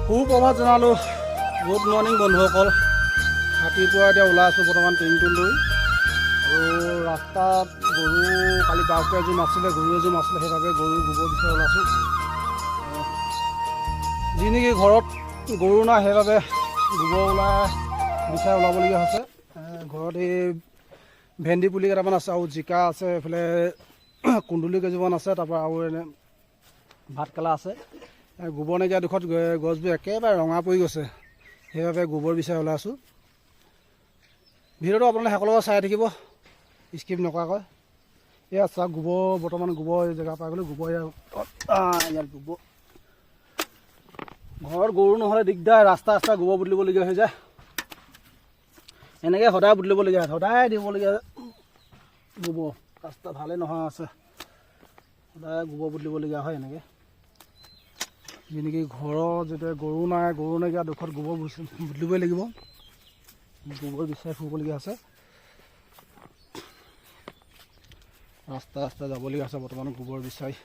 সুপ্ৰভাত জনালোঁ। Good morning বন্ধুসকল। ৰাতিপুৱা এতিয়া ওলাই আছোঁ বৰ্তমান টিংটো লৈ আৰু ৰাস্তাত গৰু কালি বাউকে এযোৰ নাছিলে, গৰু এযোৰ নাছিলে, সেইবাবে গৰু গোবৰ বিচাৰি ওলাইছোঁ। যি নেকি ঘৰত গৰু নাই, সেইবাবে গোবৰ ওলাই বিচাৰি ওলাবলগীয়া হৈছে। ঘৰত এই ভেন্দি পুলি কেইটামান আছে আৰু জিকা আছে, এইফালে কুন্দুলি কেইজোপামান আছে, তাৰপৰা আৰু এনে ভাতকেৰেলা আছে। গোবৰ নাইকিয়া দুখত গছবোৰ একেবাৰে ৰঙা পৰি গৈছে, সেইবাবে গোবৰ বিচাৰি ওলাইছোঁ। ভিডিঅ'টো আপোনালোকে সকলোকে চাই থাকিব স্কিপ নকৰাকৈ। এয়া চাওক, গোবৰ বৰ্তমান গোবৰ এই জেগা পাই গ'লোঁ। গোবৰ ইয়াত গোবৰ। ঘৰত গৰু নহ'লে দিগদাৰ, ৰাস্তা ৰাস্তা গোবৰ বুটলিবলগীয়া হৈ যায়। এনেকৈ সদায় বুটলিবলগীয়া হয়, সদায় দিবলগীয়া হয় গোবৰ। ৰাস্তা ভালেই নহয় আছে, সদায় গোবৰ বুটলিবলগীয়া হয় এনেকৈ। যি নেকি ঘৰত যেতিয়া গৰু নাই, গৰু নাইকিয়া দুখত গোবৰ বুটলিবই লাগিব। গোবৰ বিচাৰি ফুৰিবলগীয়া আছে, ৰাস্তা ৰাস্তা যাবলগীয়া আছে বৰ্তমান গোবৰ বিচাৰি।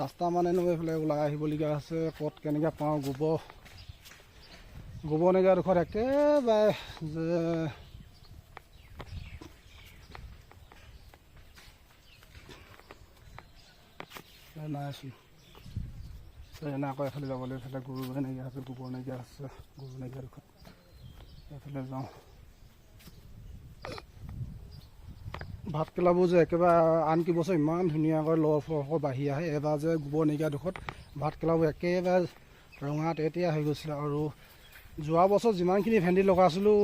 ৰাস্তা মানে এইফালে ওলাই আহিবলগীয়া আছে, ক'ত কেনেকৈ পাওঁ গোবৰ। গোবৰ নাইকিয়া দুখত একেবাৰে যে নাইচোন। এনে আকৌ এফালে যাবলৈ, এইফালে গৰু নাইকিয়া আছে, গোবৰ নাইকিয়া আছে, গৰু নাইকিয়া দুখত এইফালে যাওঁ। ভাতকেৰেলাবোৰ যে একেবাৰে আন কেইবছৰ ইমান ধুনীয়াকৈ লৰফৰকৈ বাঢ়ি আহে, এবাৰ যে গোবৰ নাইকিয়া দুখত ভাতকেৰেলাবোৰ একেবাৰে ৰঙা তেতেলীয়া হৈ গৈছিলে। আৰু যোৱা বছৰ যিমানখিনি ভেন্দি লগাইছিলোঁ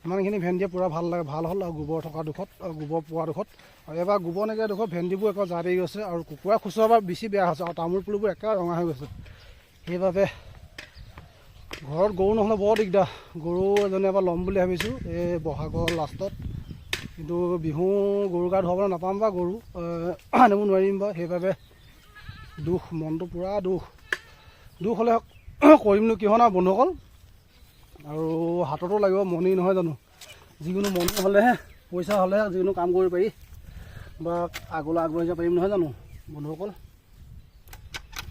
সিমানখিনি ভেন্দিয়ে পূৰা ভাল লাগে, ভাল হ'ল আৰু গোবৰ থকা দুখত, আৰু গোবৰ পোৱা দুখত। আৰু এবাৰ গোবৰ নাইকিয়া দুখত ভেন্দিবোৰ একেবাৰে জাৰি গৈছে আৰু কুকুৰা খুচুৰা পৰা বেছি বেয়া হৈছে আৰু তামোল পুলিবোৰ একেবাৰে ৰঙা হৈ গৈছে। সেইবাবে ঘৰত গৰু নহ'লে বৰ দিগদাৰ। গৰু এজনী এবাৰ ল'ম বুলি ভাবিছোঁ এই বহাগৰ লাষ্টত, কিন্তু বিহু গৰু গা ধুৱাবলৈ নাপাম বা গৰু আনিব নোৱাৰিম বা, সেইবাবে দুখ, মনটো পূৰা দুখ। দুখ হ'লে কৰিমনো কিহৰ না বন্ধুসকল, আৰু হাততো লাগিব মণি নহয় জানো? যিকোনো মণি হ'লেহে, পইচা হ'লেহে যিকোনো কাম কৰিব পাৰি বা আগলৈ আগবাঢ়ি যাব পাৰিম নহয় জানো বন্ধুসকল?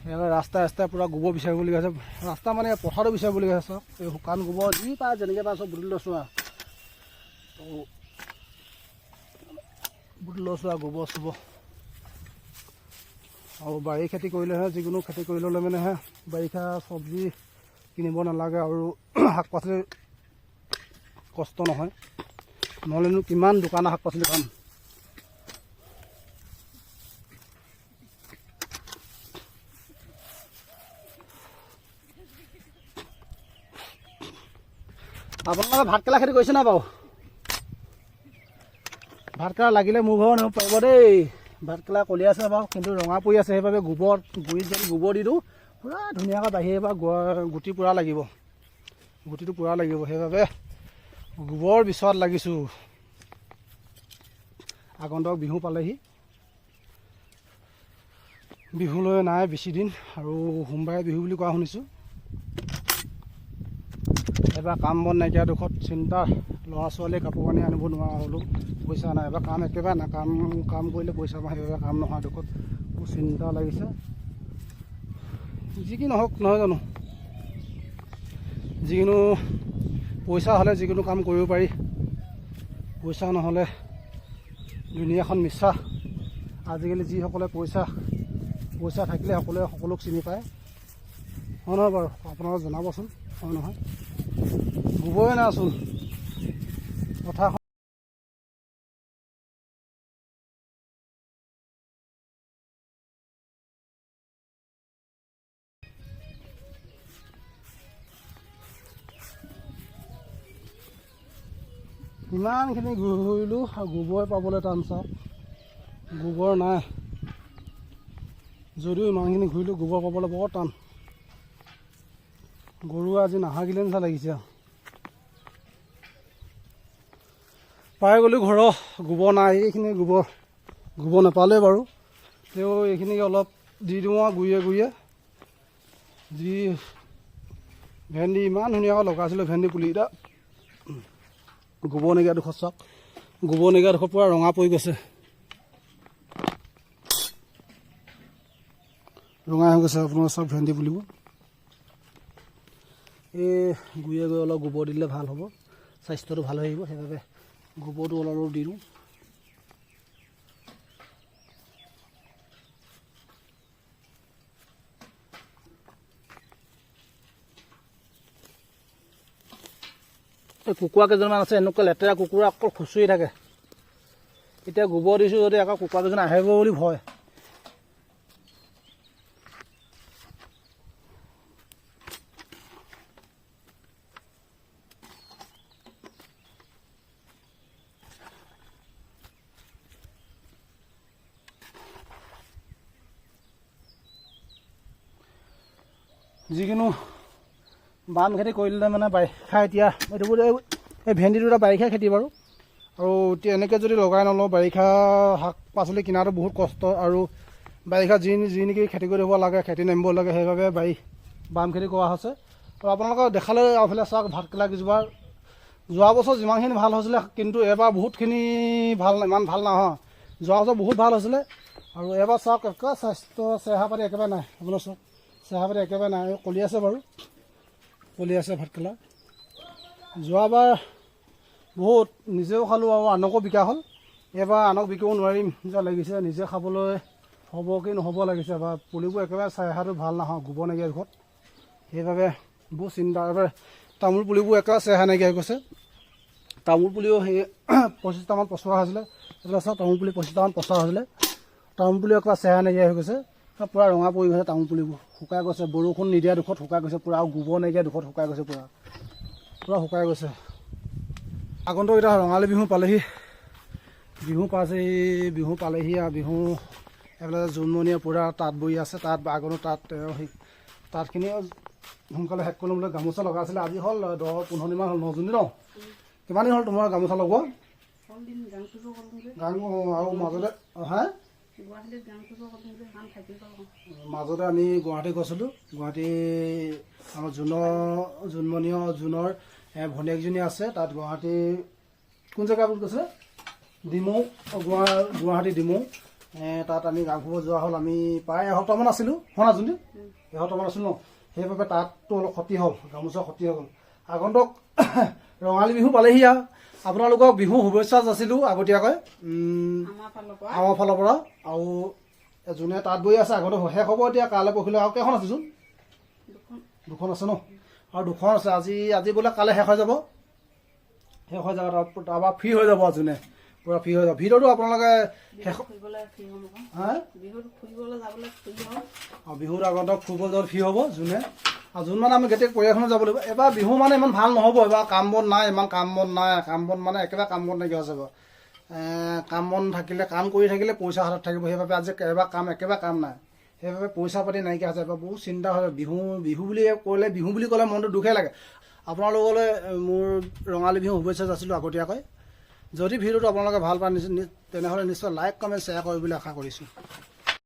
সেইবাবে ৰাস্তা ৰাস্তাই পূৰা গোবৰ বিচাৰিবলগীয়া হৈছে। ৰাস্তা মানে পথাৰতো বিচাৰিবলগীয়া হৈছে। এই শুকান গোবৰ যি পায় যেনেকৈ পায় চব বুটলি লৈছোঁ আৰু বুটলি লৈছোঁ আৰু গোবৰ চোবৰ। আৰু বাৰী খেতি কৰিলেহে, যিকোনো খেতি কৰি ল'লে মানেহে বাৰিষা চব্জি কিনিব নালাগে আৰু শাক পাচলি কষ্ট নহয়। নহ'লেনো কিমান দোকানৰ শাক পাচলি খাম। আপোনালোকে ভাতকেৰেলা খেতি কৰিছে নাই বাৰু? ভাতকেৰেলা লাগিলে মোৰ ঘৰৰ নিব পাৰিব দেই। ভাতকেৰেলা কলি আছে বাৰু, কিন্তু ৰঙা পৰি আছে, সেইবাবে গোবৰ গুৰিত যদি গোবৰ দি দিওঁ পূৰা ধুনীয়াকৈ বাঢ়ি আহিব, গুটি পূৰা লাগিব, গুটিটো পূৰা লাগিব, সেইবাবে গোবৰ বিচৰাত লাগিছোঁ। আগন্তুক বিহু পালেহি, বিহুলৈ নাই বেছি দিন আৰু সোমবাৰে বিহু বুলি কোৱা শুনিছোঁ। এবাৰ কাম বন নাইকিয়া দুখত চিন্তা, ল'ৰা ছোৱালীয়ে কাপোৰ কানি আনিব নোৱাৰা হ'লোঁ, পইচা নাই। এবাৰ কাম একেবাৰে নাই, কাম কৰিলে পইচা পাওঁ, সেইবাবে কাম নোহোৱা দুখত মোৰ চিন্তা লাগিছে। যি কি নহওক নহয় জানো, যিকোনো পইচা হ'লে যিকোনো কাম কৰিব পাৰি, পইচা নহ'লে দুনীয়াখন মিছা। আজিকালি যিসকলে পইচা থাকিলে সকলোৱে সকলোক চিনি পায়, হয় নহয় বাৰু? আপোনালোকে জনাবচোন, হয় নহয়? গোবৰে নাইচোন পথাৰখন। ইমানখিনি ঘূৰিলোঁ আৰু গোবৰ পাবলৈ টান, চাওক গোবৰ নাই যদিও ইমানখিনি ঘূৰিলোঁ গোবৰ পাবলৈ বৰ টান। গৰু আজি নাহাগিলে নিচিনা লাগিছে আৰু। পাই গ'লোঁ ঘৰৰ গোবৰ নাই, এইখিনি গোবৰ, গোবৰ নাপালেই বাৰু, তেওঁ এইখিনিকে অলপ দি দিওঁ আৰু গুৰিয়ে গুৰিয়ে। যি ভেন্দি ইমান ধুনীয়াকৈ লগাইছিলোঁ ভেন্দি পুলিকেইটা, গোবৰ নাইকিয়া দুখত চাওক, গোবৰ নাইকিয়া দুখত পূৰা ৰঙা পৰি গৈছে, ৰঙা হৈ গৈছে আপোনাৰ চাওক ভেন্দি পুলিবোৰ। এই গুৰিয়ে গুৰিয়ে অলপ গোবৰ দিলে ভাল হ'ব, স্বাস্থ্যটো ভাল হৈ আহিব। সেইবাবে গোবৰটো অলপ অলপ দি দিওঁ। এই কুকুৰা কেইজনমান আছে, এনেকুৱা লেতেৰা কুকুৰা অকল খুচৰি থাকে। এতিয়া গোবৰ দিছোঁ যদি আকৌ কুকুৰা কেইজন আহিব বুলি ভয়। যিকোনো বাম খেতি কৰিলে মানে বাৰিষা এতিয়া এইটো এই ভেন্দিটো এটা বাৰিষা খেতি বাৰু। আৰু এতিয়া এনেকৈ যদি লগাই নলওঁ, বাৰিষা শাক পাচলি কিনাটো বহুত কষ্ট। আৰু বাৰিষা যি নেকি খেতি কৰিব লাগে, খেতি নামিব লাগে, সেইবাবে বাম খেতি কৰা হৈছে। আৰু আপোনালোকক দেখালৈ এইফালে চাওক, ভাতকেৰেলা কেইজোপা যোৱা বছৰ যিমানখিনি ভাল হৈছিলে, কিন্তু এইবাৰ বহুতখিনি ভাল, ইমান ভাল নহয়। যোৱা বছৰ বহুত ভাল হৈছিলে আৰু এইবাৰ চাওক একেবাৰে স্বাস্থ্য চেহেৰা পাতি একেবাৰে নাই। আপোনাৰ চাওক চেহেৰা পাতি একেবাৰে নাই, কলি আছে বাৰু, কলি আছে ভাতকেৰেলা। যোৱাবাৰ বহুত নিজেও খালোঁ আৰু আনকো বিকা হ'ল। এইবাৰ আনক বিকিব নোৱাৰিম যেন লাগিছে, নিজে খাবলৈ হ'ব কি নহ'ব লাগিছে। বা পুলিবোৰ একেবাৰে চেহেৰাটো ভাল নহয়, গোবৰ নাইকিয়া ঘৰত, সেইবাবে বহুত চিন্তা। এবাৰ তামোল পুলিবোৰ একেবাৰে চেহেৰা নাইকিয়া হৈ গৈছে। তামোল পুলিও সেই 25টামান পচোৱা হৈছিলে, এইফালে চাওক তামোল পুলি 25টামান পচোৱা হৈছিলে। তামোল পুলিও একেবাৰে চেহেৰা নাইকিয়া হৈ গৈছে, পূৰা ৰঙা পৰি গৈছে। তামোল পুলিবোৰ শুকাই গৈছে, বৰষুণ নিদিয়া দুখত শুকাই গৈছে পূৰা, আৰু গোবৰ নাইকিয়া দুখত শুকাই গৈছে, পূৰা পূৰা শুকাই গৈছে। আগন্তুক এতিয়া ৰঙালী বিহু পালেহি, বিহু পাইছেহি, বিহু পালেহি আৰু বিহু এইফালে জোনমণিয়ে পূৰা তাঁত বৈ আছে। তাঁত আগন্তুক তাঁত তেওঁ সেই তাঁতখিনি সোনকালে শেষ কৰি ল'বলৈ গামোচা লগাইছিলে। আজি হ'ল 10-15 দিনমান হ'ল, নজনী ন কিমান দিন হ'ল তোমাৰ গামোচা লগোৱা? গান আৰু মাজতে হা মাজতে আমি গুৱাহাটী গৈছিলোঁ। গুৱাহাটী আমাৰ জোনমণি জোনৰ ভনীয়েকজনী আছে তাত। গুৱাহাটী কোন জেগা বুলি কৈছিলে? ডিমৌ, গুৱাহাটী ডিমৌ। তাত আমি গান ফুৰিব যোৱা হ'ল। আমি প্ৰায় এসপ্তাহমান আছিলোঁ, হয় না জোনটি? এসপ্তাহমান আছিলোঁ ন। সেইবাবে তাততো অলপ ক্ষতি হ'ল, গামোচা ক্ষতি হৈ গ'ল। আগন্তুক ৰঙালী বিহু পালেহি আৰু আপোনালোকক বিহু শুভেচ্ছা যাচিলোঁ আগতীয়াকৈ আমাৰ ফালৰ পৰা। আৰু যোনে তাঁত বৈ আছে, আগতে শেষ হ'ব এতিয়া কাইলৈ পৰহিলৈ। আৰু কেইখন আছে জোন? দুখন আছে ন? আৰু দুখন আছে। আজি বোলে কাইলৈ শেষ হৈ যাব, শেষ হৈ যাব। তাৰপৰা ফ্ৰী হৈ যাব, যোনে পূৰা ফ্ৰী হৈ যাব। ভিডিঅ'টো আপোনালোকে শেষ হা বিহুৰ আগন্তক ফুৰিবলৈ যাব, ফ্ৰী হ'ব যোনে। আৰু যোন মানে আমি গোটেই পৰিয়ালখনত যাব লাগিব। এবাৰ বিহু মানে ইমান ভাল নহ'ব, এবাৰ কাম বন নাই, ইমান কাম বন নাই, কাম বন মানে একেবাৰে কাম বন নাইকিয়া হৈছে। কাম বন থাকিলে, কাম কৰি থাকিলে পইচা হাতত থাকিব। সেইবাবে আজি এবাৰ কাম একেবাৰে কাম নাই, সেইবাবে পইচা পাতি নাইকিয়া হৈছে। এবাৰ বহুত চিন্তা হয়। বিহু বিহু বুলি ক'লে, বিহু বুলি ক'লে মনটো দুখেই লাগে। আপোনালোকলৈ মোৰ ৰঙালী বিহু শুভেচ্ছা যাচিলোঁ আগতীয়াকৈ। যদি ভিডিঅ'টো আপোনালোকে ভাল পায় তেনেহ'লে নিশ্চয় লাইক, কমেণ্ট, শ্বেয়াৰ কৰিব বুলি আশা কৰিছোঁ।